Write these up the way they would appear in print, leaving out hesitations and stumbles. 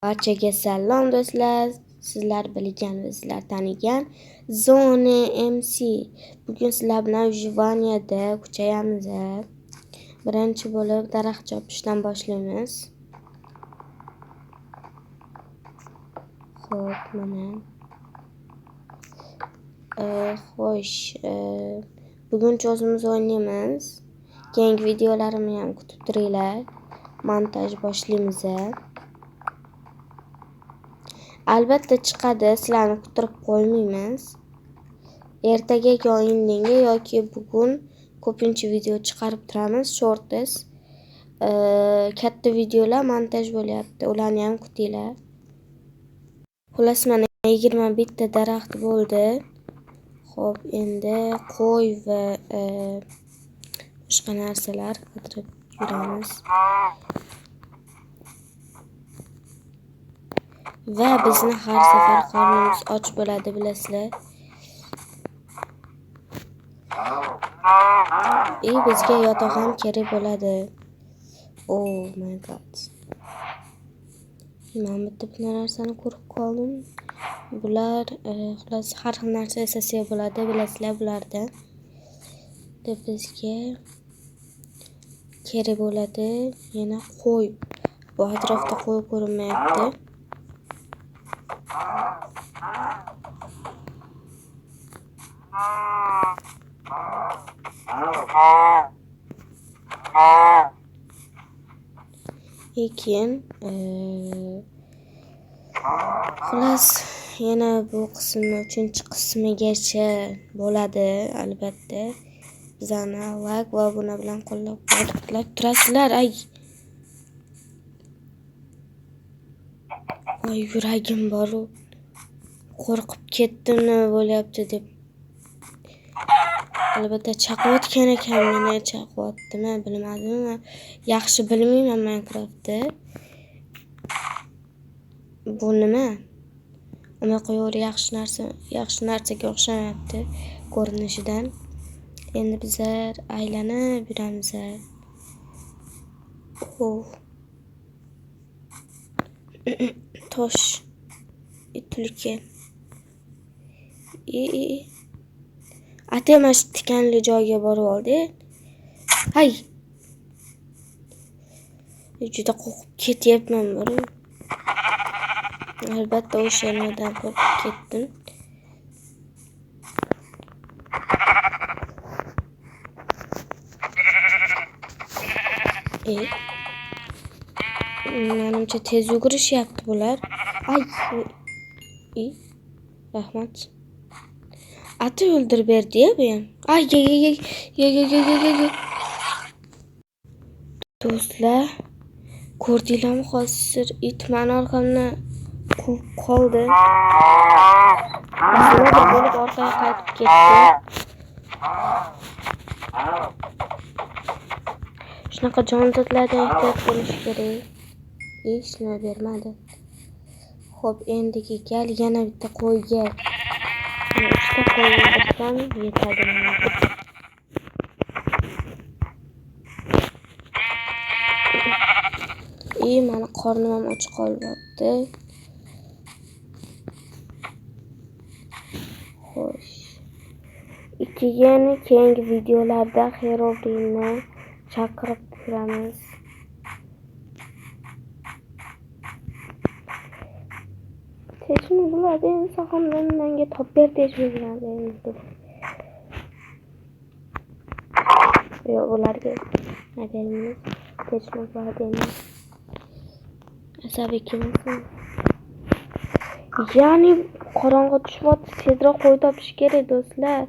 Barchaga salom do'stlar. Sizlar bilgan va sizlar tanigan Zone MC. Bugun sizlar bilan выживаниеda kuchayamiz. Birinchi bo'lib daraxt chopishdan boshlaymiz. Xo'p, mana. Xo'sh, buguncha o'zimiz o'ynaymiz. Keyingi videolarimni ham kutib turinglar. Montaj boshlaymiz. Albatta chiqadi, sizlarni kuttirib qo'ymaymiz. Ertaga yo indinga yoki bugun ko'pincha video chiqarib turamiz, shorts. Katta videolar montaj bo'lyapti, ularni ham kutinglar. Xullas, mana 21 ta daraxt bo'ldi. Xo'p, endi qo'y va boshqa narsalar qidirib yuramiz. Va bizni har safar qornimiz och bo'ladi, bilasizlar. И bizga yotoq ham kerak bo'ladi. Oh my god. Men bitta narsani ko'rib qoldim. Bular xullas har xil narsa yasasak bo'ladi, bilasizlar bulardan. Deb bizga kerak bo'ladi. Yana qo'y. Bu atrofda qo'y ko'rinmayapti. Keyin xullas yana bu qismni 3-qismigacha bo'ladi albatta. Bizani like va obuna bilan qo'llab-quvvatlab turasizlar. Ay. Ay, yuragim bor-u. Qo'rqib ketdim, nima bo'lyapti deb. Albatta chaqayotgan ekan meni, chaqyaptimi, bilmadim. Yaxshi bilmayman Minecraftni. Bu nima? Unaqa yo'q, yaxshi narsa, yaxshi narsaga o'xshamayapti ko'rinishidan. Endi bizlar aylanib yuramiz. Oh. Tosh. Tulki. Ate mana shu tikanli joyga borib oldi. Hay. Juda qo'rqib ketyapman bor. Albatta o'sha nimadan qo'rqib ketdim. Menimcha tez yugurishyapti bular. Ay. Rahmat. Ati o'ldirib berdi-ya bu ham. Ay, ye ye ye ye ye ye. Do'stlar, ko'rdinglarmi hozir it meni orqamdan quvib qoldi. Nimadir bo'lib orqaga qaytib ketdi. Shunaqa jonzotlardan ehtiyot bo'lish kerak. Hech nima bermadi. Xo'p, endigi gal yana bitta qo'yga. 3 ta qo'y o'ldirsam yetadi menga. Mani qornim ham och qolyapti. Xo'sh. Keyin keyingi videolarda Herobrine chaqirib ko'ramiz. Hechmi bo'ladi, inson menga top ber deyishmi biladi. Yo'q, ularga nima deymiz? Hechmi bo'ladi. Asabiy kelmasin. Ya'ni qorong'i tushyapti, tezroq qo'y topish kerak do'stlar.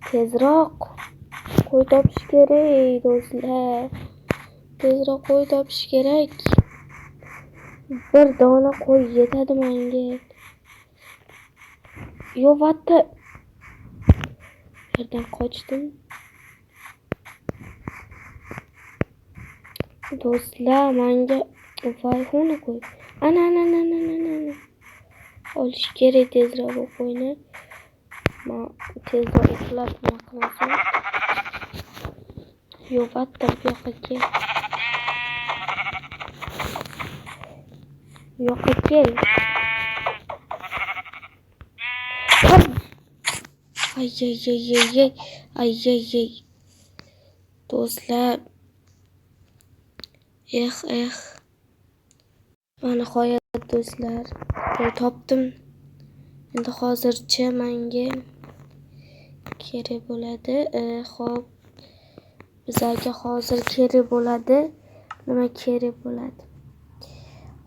Tezroq qo'y topish kerak do'stlar. Tezroq qo'y topish kerak. Bir dona qo'y yetadi menga. Yo'q, vatta. Yerdan qochdim. Do'stlar, menga vayxuni qo'y. Ana ana ana ana ana. Olish kerak tezroq bu qo'yni. Men tezroq uxlab nima qilasan? Yo'q, vatta bu yoqqa kel. Yo'qqa kel. Ay ay ay ay ay ay ay ay. Do'stlar. Eh eh. Va nihoyat do'stlar, topdim. Endi hozircha menga kerak bo'ladi. Xo'p, bizlarga hozir kerak bo'ladi. Nima kerak bo'ladi?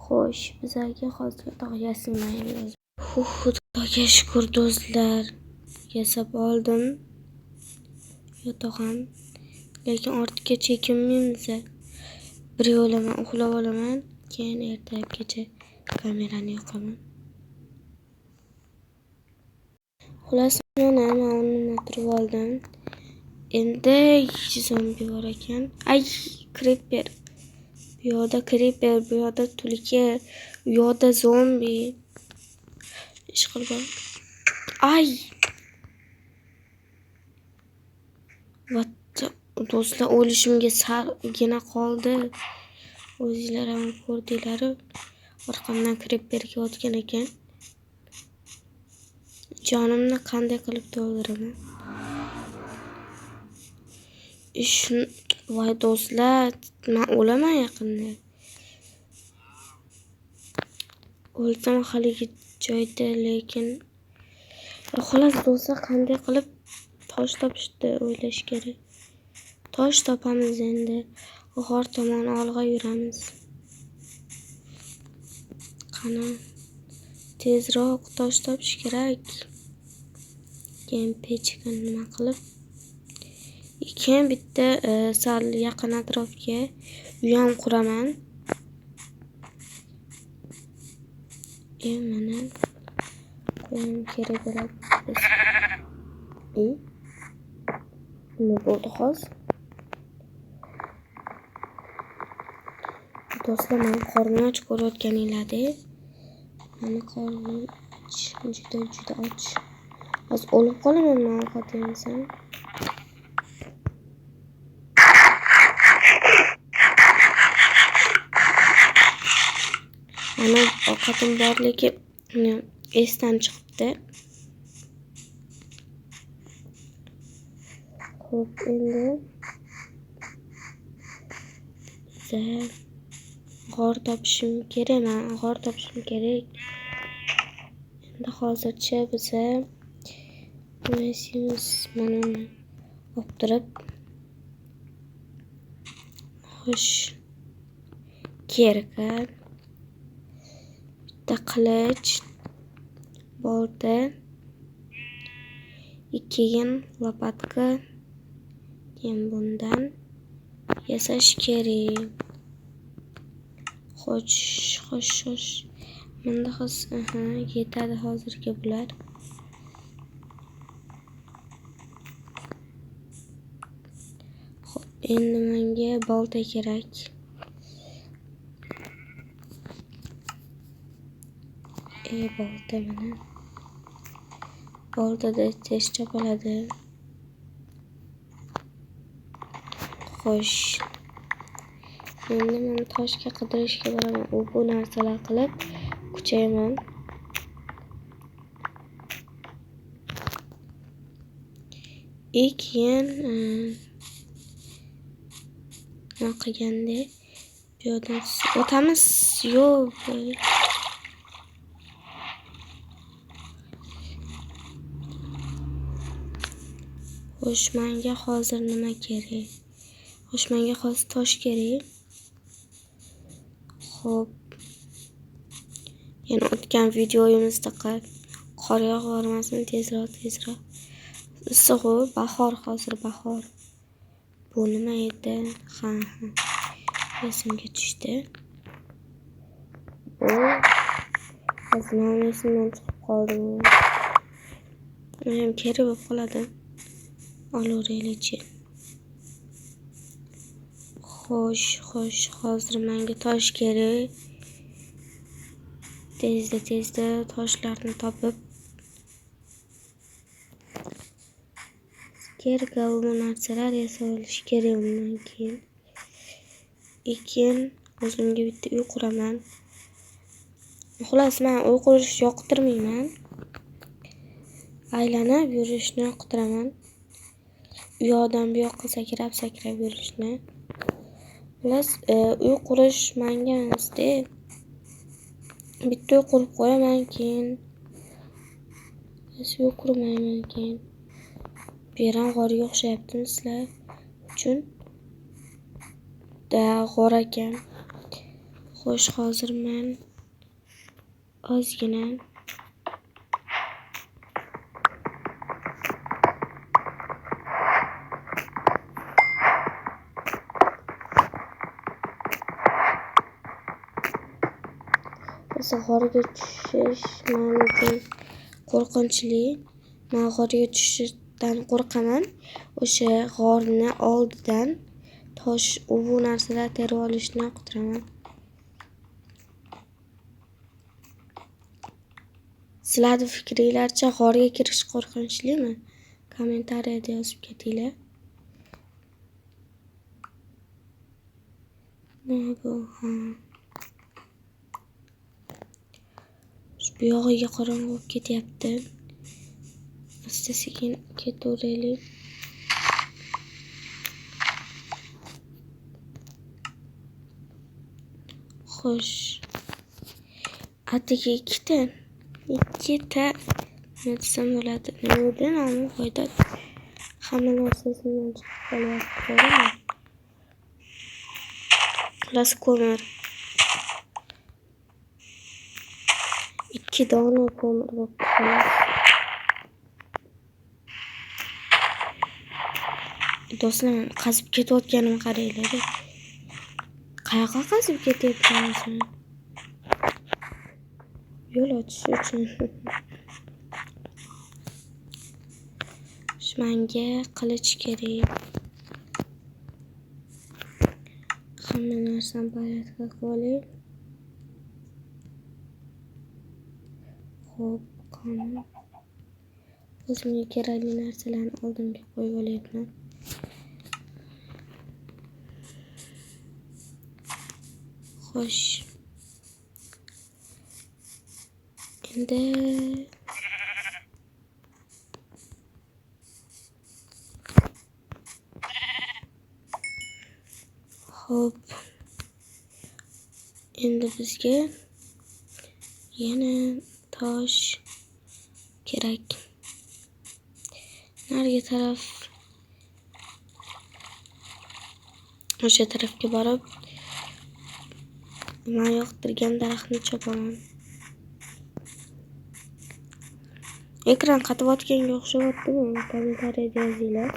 Xo'sh, bizlarga hozir yotoq yasamaymiz. Xudoga shukur do'stlar, yasab oldim yotoq ham. Lekin ortga chekinmaymiz. Bir yo'la man uxlab olaman, keyin ertalabgacha kamerani yoqaman. Xullas, mana men o'rnimdan turib oldim. Endi zombi bor ekan. Ay, creeper. Bu yoqda creeper, bu yoqda tulki, u yoqda zombi. Ish qilib. Ay! What? Do'stlar, o'lishimga salgina qoldi. O'zinglar ham ko'rdinglar. Orqamdan creeper kelayotgan ekan. Jonimni qanday qilib to'ldiraman? Voy do'stlar, men o'laman yaqinda. O'lsam haligi joyda, lekin xullas do'stlar, qanday qilib tosh topishni o'ylash kerak. Tosh topamiz endi. G'or tomon olg'a yuramiz. Qani, tezroq tosh topish kerak. Keyin pechka nima qilib, keyin bitta sal yaqin atrofga uy ham quraman. Mana qo'yim kerak bo'ladi. Nima bo'ldi hozir? Do'stlar, meni qornim och ko'rayotganinglardek. Meni qornim och, juda juda och. Hozir o'lib qolaman men ovqat yemasam. Mana ovqatim bor, lekin esdan chiqibdi. Xo'p, endi biza g'or topishim kerak, men g'or topishim kerak. Endi hozircha biza nima yasaymiz? Mana uni olib turib, xo'sh, kerka, bitta qilich, bolta, keyin lopatka, keyin bundan yasash kerak. Xo'sh, xo'sh, xo'sh. Menda hozir yetadi hozirga bular. Xo'p, endi menga bolta kerak. Bolta mana. Boltada tez chopiladi. Xo'sh. Endi men toshga qidirishga boraman. U bu narsalar qilib kuchayman. Keyin nima qilganda bu yoqdan o'tamiz. Yo'q. Xo'sh, menga hozir nima kerak? Xo'sh, menga hozir tosh kerak. Xo'p. Yana o'tgan videoyimizda qor yog'ib yubormasin, tezroq tezroq. Issiq-u, bahor hozir, bahor. Bu nima edi? Ha, ha. Esimga tushdi. Bu hozir nomi esimdan chiqib qoldi. Ham kerak bo'lib qoladi. Olaveraylikchi. Xo'sh, xo'sh, hozir menga tosh kerak. Tezda tezda toshlarni topib kerak bu narsalar yasab olish kerak undan keyin. Keyin o'zimga bitta uy quraman. Xullas, men uy qurishni yoqtirmayman. Aylanib yurishni yoqtiraman. U yoqdan bu yoqqa sakrab-sakrab yurishni. Xullas, uy qurish menga emas-da. Bitta uy qurib qo'yaman, keyin uy qurmayman keyin. Bu yer ham g'orga o'xshayaptimi sizlar uchun? Da, g'or ekan. Xo'sh, hozir men ozgina g'orga tushish men uchun qo'rqinchli. Men g'orga tushishdan qo'rqaman. O'sha g'orni oldidan tosh, u bu narsalar terib olishni yoqtiraman. Sizlarning fikringlarcha g'orga kirish qo'rqinchlimi? Kommentariyada yozib ketinglar. Nima bu? Ha. Bu yog'iga qorong'u bo'lib ketyapti. Asta sekin ketaveraylik. Xo'sh. Atigi ikkita nima desam bo'ladi? Nima edi nomi? Foyda. Hamma narsa esimdan chiqib qolyapti. Xullas, ko'mir. 2 dona ko'mir bo'libdi xolos. Do'stlar, qazib ketayotganimni qaranglar. Qayoqqa qazib ketyapman o'zim? Yo'l ochish uchun. Menga qilich kerak. Hamma narsani porядка qilib olay. Xo'p, qani. O'zimga kerakli narsalarni oldimga qo'yib olyapman. Xo'sh. Endi xo'p. Endi bizga yana tosh kerak. Narigi taraf, o'sha tarafga borib men yoqtirgan daraxtni chopaman. Ekran qatayotganga o'xshayaptimi? Kommentariyada yozinglar.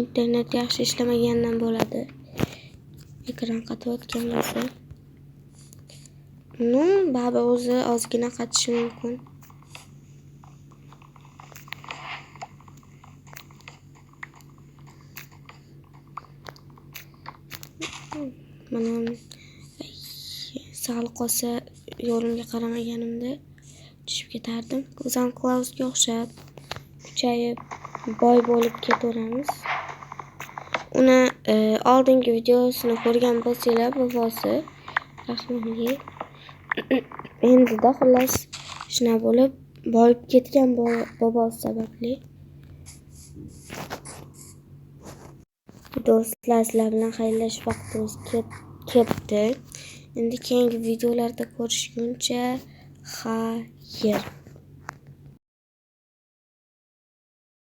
Internet yaxshi ishlamagandan bo'ladi. Ekran qatayotgan bo'lsa. Ну, baba o'zi ozgina qatishi mumkin. Mana sal qolsa yo'limga qaramaganimda tushib ketardim. O'zam Klausga o'xshab kuchayib boy bo'lib ketaveramiz. Uni oldingi videosini ko'rgan bo'lsanglar, bobosi rahmatli. Endida xullas shuna bo'lib boyib ketgan bobosi sababli. Do'stlar, sizlar bilan xayrlashish vaqtimiz keldi. Endi keyingi videolarda ko'rishguncha xayr.